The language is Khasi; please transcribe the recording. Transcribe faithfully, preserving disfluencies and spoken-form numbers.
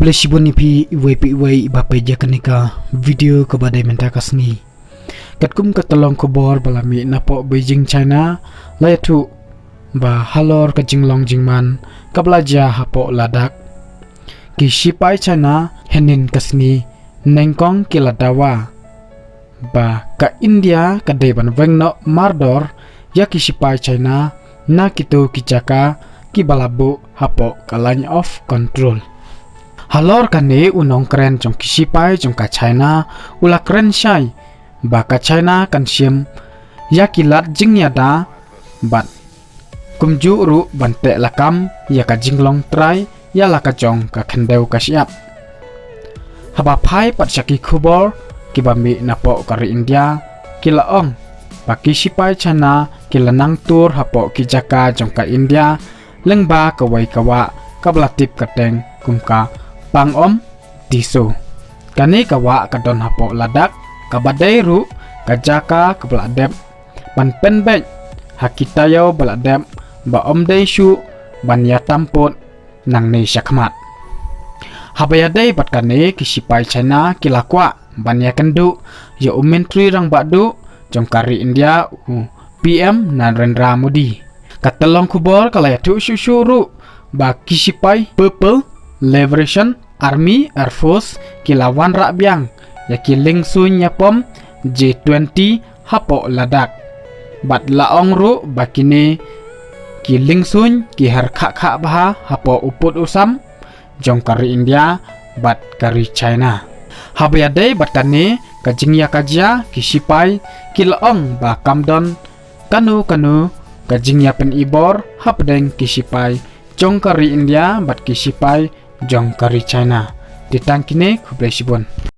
Khublei shibun ïa phi iwei pa iwei iba peit ïa kane ka video kaba dei mynta ka sngi. Katkum ka tyllong khubor ba la mih napoh Beijing, China, la ïathuh ba halor ka jinglong jingman kaba la jia hapoh Ladakh, ki shipai China hynnin ka sngi nyngkong ki la dawa ba ka India ka dei ban weng noh mardor ïa ki shipai China na kito ki jaka kiba la buh hapoh ka Line of Control. Halor kane, u nongkren jong ki shipai jong ka China u la kren shai ba ka China kan shim ïa ki lad jingïada bad kumjuh ruh ban teh lakam ïa ka jinglong trai ïa la ka jong ka khyndew ka shyiap. Haba phai pat sha ki khubor kiba mih napoh ka ri India, ki la ong ba ki shipai China ki la nang tur hapoh ki jaka jong ka India lyngba kawei ka wah kaba la tip kyrteng kum ka Pangom Tiso. Kane ka wah ka don hapoh Ladakh, kaba dei ruh ka jaka kaba la dep ban pynbeit ha ki taïew ba la dep ba ym dei shuh ban ïa tamput nangne shakhmat. Haba ïadei bad kane, ki shipai China ki la kwah ban ïakynduh ïa u Myntri Rangbah Duh jong ka ri India, u P M Narendra Modi. Ka tyllong khubor ka la ïathuh shuh shuh ruh ba ki shipai People Liberation Army, Air Force, ki la wanrah biang ïa ki liengsuiñ ïapom J twenty hapoh Ladakh. Bad la ong ruh ba kine ki liengsuiñ ki her khah khah bha hapoh u pud u sam jong ka ri India bad ka ri China. Haba ïadei bad kane ka jingïakajia, ki shipai ki la ong ba kam don kano kano ka jingïapynibor hapdeng ki shipai jong ka ri India bad ki shipai jong ka ri China. Te tang kine, khublei shibun.